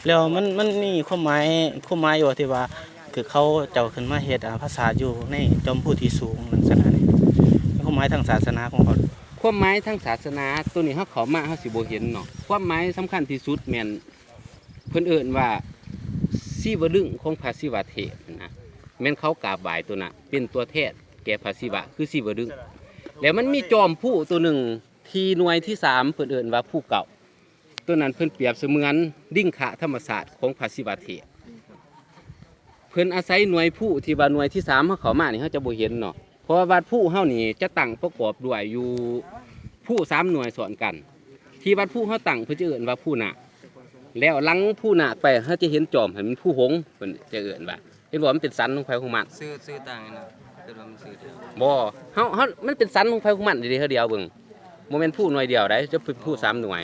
ແລ້ວມັນ ມັນມີຄວາມໝາຍ ຄວາມໝາຍຢູ່ທີ່ວ່າ ຄືເຂົາເຈົ້າຂຶ້ນມາເຮັດ ອາ ຜາສາດຢູ່ໃນຈອມພູທີ່ສູງ ຈັ່ງຊັ້ນນະ ມີຄວາມໝາຍທາງສາສະໜາຂອງເຂົາ. ຄວາມໝາຍທາງສາສະໜາ ໂຕນີ້ເຮົາເຂົ້າມາເຮົາຊິບໍ່ເຫັນເນາະ. ຄວາມໝາຍສຳຄັນທີ່ສຸດແມ່ນ ເພິ່ນເອີ້ນວ່າສີວະລຶງຂອງພະສີວະເທບນະ ແມ່ນເຂົາກາບໄຫວ້ໂຕນັ້ນ ເປັນຕົວແທນແກ່ພະສີວະ ຄືສີວະລຶງ. ແລ້ວມັນມີຈອມພູໂຕໜຶ່ງ ທີ່ໜ່ວຍທີສາມ ເພິ່ນເອີ້ນວ່າພູເກົ້າ. ໂຕນັ້ນເພິ່ນປຽບສະເໝືອນລິງຄະທຳມະຊາດຂອງພະສີວະເທບ. ເພິ່ນອາໄສໜ່ວຍພູທີ່ວ່າໜ່ວຍທີສາມເຮົາເຂົ້າມານີ້ ເຮົາຈະບໍ່ເຫັນເນາະ ເພາະວ່າວັດພູເຮົານີ້ຈະຕັ້ງປະກອບດ້ວຍຢູ່ພູສາມໜ່ວຍຊ້ອນກັນ. ທີ່ວັດພູເຮົາຕັ້ງເພິ່ນຈະເອີ້ນວ່າພູນາກ. ແລ້ວຫຼັງພູນາກໄປ ເຮົາຈະເຫັນຈອມຫັ້ນ ມັນພູຫົງ ເພິ່ນຈະເອີ້ນວ່າ ເຫັນບໍ່ ມັນເປັນສັນຂອງໃຜຂອງມັນ. ຊື່ ຊື່ຕ່າງນະ ເອີ້ນວ່າມັນຊື່ດຽວ. ບໍ່ ເຮົາ ເຮົາ ມັນເປັນສັນຂອງໃຜຂອງມັນເດ້ ເຮົາດຽວເບິ່ງ. ບໍ່ແມ່ນພູໜ່ວຍດຽວໃດ ຈະເປັນພູສາມໜ່ວຍ.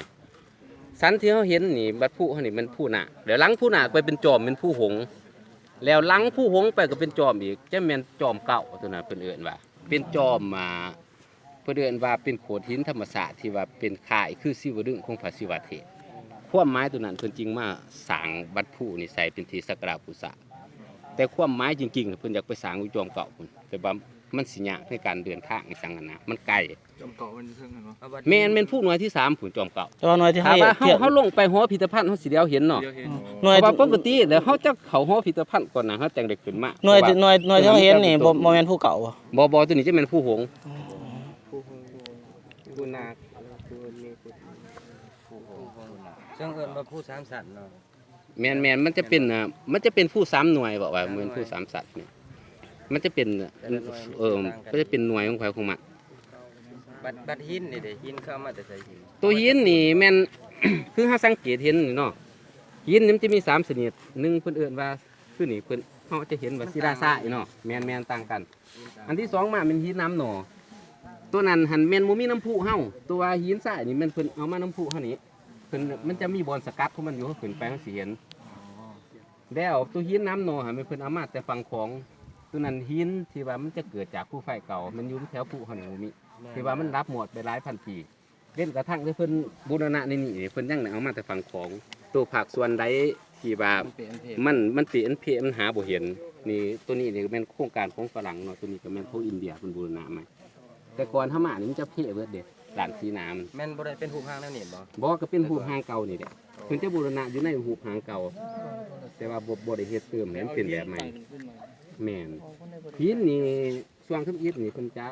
ສັນທີ່ເຮົາເຫັນນີ້ ວັດພູເຮົານີ້ແມ່ນພູນາກ ແລ້ວຫຼັງພູນາກໄປເປັນຈອມ ແມ່ນພູຫົງ ແລ້ວຫຼັງພູຫົງໄປກໍເປັນຈອມອີກ ຈະແມ່ນຈອມເກົ້າ ຕົວນັ້ນເພິ່ນເອີ້ນວ່າ ເປັນຈອມ ອ່າ ເພິ່ນເອີ້ນວ່າເປັນໂຂດຫີນທຳມະຊາດທີ່ວ່າເປັນຄ້າຍຄືສີວະລຶງຂອງພະສີວະເທບ. ຄວາມໝາຍຕົວນັ້ນເພິ່ນຈຶ່ງມາສ້າງວັດພູນີ້ໃສ່ເປັນທີ່ສັກກາລະບູຊາ. ແຕ່ຄວາມໝາຍຈິງໆ ເພິ່ນຢາກໄປສ້າງຢູ່ຈອມເກົ້າພຸ້ນ ແຕ່ວ່າມັນຊິຍາກໃນການເດີນທາງອີ່ຫຍັງຫັ້ນນະ ມັນໄກ. ຈອມເກົ້າມັນຢູ່ເທິງຫັ້ນບໍ່? ແມ່ນ ແມ່ນພູໜ່ວຍທີສາມພຸ້ນ ຈອມເກົ້າ. ແຕ່ວ່າໜ່ວຍທີ່ເຮົາ ຖ້າວ່າເຮົາ ເຮົາລົງໄປຫໍພິພິທະພັນ ເຮົາຊິແລ້ວເຫັນເນາະ. ເຫັນ ເພາະວ່າປົກກະຕິແລ້ວເຮົາຈະເຂົ້າຫໍພິພິທະພັນກ່ອນນະ ເຮົາຈັ່ງໄດ້ຂຶ້ນມາ. ໜ່ວຍ ເພາະວ່າ ໜ່ວຍ ໜ່ວຍທີ່ເຮົາເຫັນນີ້ ບໍ່ ບໍ່ແມ່ນພູເກົ້າບໍ່? ບໍ່ ບໍ່ ຕົວນີ້ຈະແມ່ນພູຫົງ. ອືມ ພູຫົງ ພູນາກ ເຊິ່ງເອີ້ນວ່າພູສາມສັນເນາະ. ແມ່ນໆ ມັນຈະເປັນ ອ່າ ມັນຈະເປັນພູສາມໜ່ວຍ ເວົ້າວ່າແມ່ນພູສາມສັນນີ້ ມັນຈະເປັນ ເອີ ມັນຈະເປັນໜ່ວຍຂອງໃຜຂອງມັນ. ບັດ ບັດຫີນນີ້ເດ ຫີນເຂົາເອົາມາແຕ່ໃສຫີນ? ໂຕຫີນນີ້ແມ່ນ ຄືເຮົາສັງເກດເຫັນນີ້ເນາະ ຫີນນີ້ມັນຈະມີສາມຊະນິດ. ໜຶ່ງ ເພິ່ນເອີ້ນວ່າ ຄືນີ້ເພິ່ນ ເຮົາຈະເຫັນວ່າສີລາຊາຍເນາະ. ແມ່ນໆ ຕ່າງກັນ. ອັນທີສອງມາແມ່ນຫີນນ້ຳໜໍ່ ໂຕນັ້ນຫັ້ນແມ່ນບໍ່ມີນ້ຳພຸເຮົາ. ໂຕວ່າຫີນຊາຍນີ້ແມ່ນເພິ່ນເອົາມານ້ຳພຸເຮົານີ້ ເພິ່ນ ມັນຈະມີບ່ອນສະກັດຂອງມັນຢູ່ ເຮົາຂຶ້ນໄປເຮົາຊິເຫັນ. ແລ້ວໂຕຫີນນ້ຳໜໍ່ຫັ້ນແມ່ນເພິ່ນເອົາມາແຕ່ຝັ່ງຂອງ. ໂຕນັ້ນຫີນທີ່ວ່າມັນຈະເກີດຈາກພູໄຟເກົ່າ ແມ່ນຢູ່ແຖວພູເຮົານີ້ບໍ່ມີ ທີ່ວ່າມັນດັບມອດໄປຫຼາຍພັນປີ. ເວັ້ນກະທັ່ງແຕ່ເພິ່ນບູລະນະໃນນີ້ ເພິ່ນຍັງໄດ້ເອົາມາແຕ່ຝັ່ງຂອງ. ໂຕພາກສ່ວນໃດທີ່ວ່າ ມັນເປເອນເພ ມັນ ມັນເປເອນເພ ມັນຫາບໍ່ເຫັນ. ນີ້ ໂຕນີ້ນີ້ກໍແມ່ນໂຄງການຂອງຝຣັ່ງເນາະ ໂຕນີ້ກໍແມ່ນຂອງອິນເດຍ ເພິ່ນບູລະນະໃໝ່. ແຕ່ກ່ອນເຮົາມານີ້ມັນຈະເພເບິດເດ້ ດ້ານສີໜ້າມັນ. ແມ່ນບໍ່ໄດ້ເປັນຮູບຮ່າງແນວນີ້ບໍ່? ບໍ່ ກໍເປັນຮູບຮ່າງເກົ່ານີ້ແຫຼະ. ເພິ່ນຈະບູລະນະຢູ່ໃນຮູບຮ່າງເກົ່າ ແຕ່ວ່າບໍ່ ບໍ່ໄດ້ເຮັດເຕີມໃຫ້ມັນເປັນແບບໃໝ່. ແມ່ນ. ຫີນນີ້ ຊ່ວງທຳອິດນີ້ເພິ່ນຈະ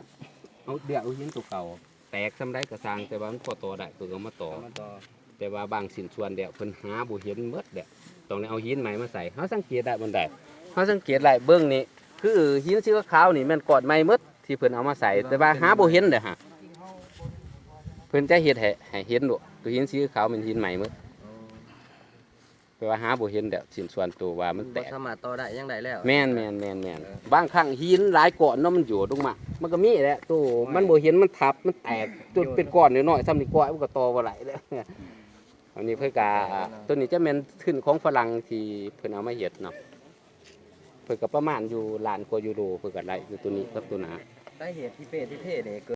ເອົາເດືອກເອົາຫີນໂຕເກົ່າ ແຕກສ່ຳໃດກໍຊ່າງ ແຕ່ວ່າມັນພໍຕໍ່ໄດ້ ເພິ່ນກໍເອົາມາຕໍ່. ເອົາມາຕໍ່ ແຕ່ວ່າບາງຊິ້ນສ່ວນແລ້ວເພິ່ນຫາບໍ່ເຫັນໝົດແລ້ວ ຕ້ອງໄດ້ເອົາຫີນໃໝ່ມາໃສ່. ເຮົາສັງເກດໄດ້ບ່ອນໃດ? ເຮົາສັງເກດໄດ້ເບິ່ງນີ້ ຄືຫີນສີຂາວໆນີ້ແມ່ນກ້ອນໃໝ່ໝົດທີ່ເພິ່ນເອົາມາໃສ່ ແຕ່ວ່າຫາບໍ່ເຫັນເດ້ຫາ ເພິ່ນຈະເຮັດໃຫ້ ໃຫ້ເຫັນໂລດ ໂຕຫີນສີຂາວແມ່ນຫີນໃໝ່ໝົດ. ແປວ່າຫາບໍ່ເຫັນແລ້ວ ຊິ້ນສ່ວນໂຕວ່າມັນແຕກ ບໍ່ສາມາດຕໍ່ໄດ້ຫຍັງໄດ້ແລ້ວ. ແມ່ນໆໆໆ ເອີ ບາງຄັ້ງຫີນຫຼາຍກ້ອນເນາະ ມັນໂຍດລົງມາ ມັນກໍມີແຫຼະ ໂຕມັນບໍ່ເຫັນ ມັນທັບ ມັນແຕກຈົນເປັນກ້ອນນ້ອຍໆ ສ່ຳນີ້ກ້ອຍ ມັນກໍຕໍ່ບໍ່ໄດ້ແລ້ວ. ອັນນີ້ເພິ່ນກະ ໂຕນີ້ຈະແມ່ນທຶນຂອງຝຣັ່ງທີ່ເພິ່ນເອົາມາເຮັດເນາະ ເພິ່ນກໍປະມານຢູ່ລ້ານກວ່າຢູໂຣ ເພິ່ນກໍໄດ້ຢູ່ໂຕນີ້ກັບໂຕໜ້າ. ສາເຫດທີ່ເປທີ່ເພນີ້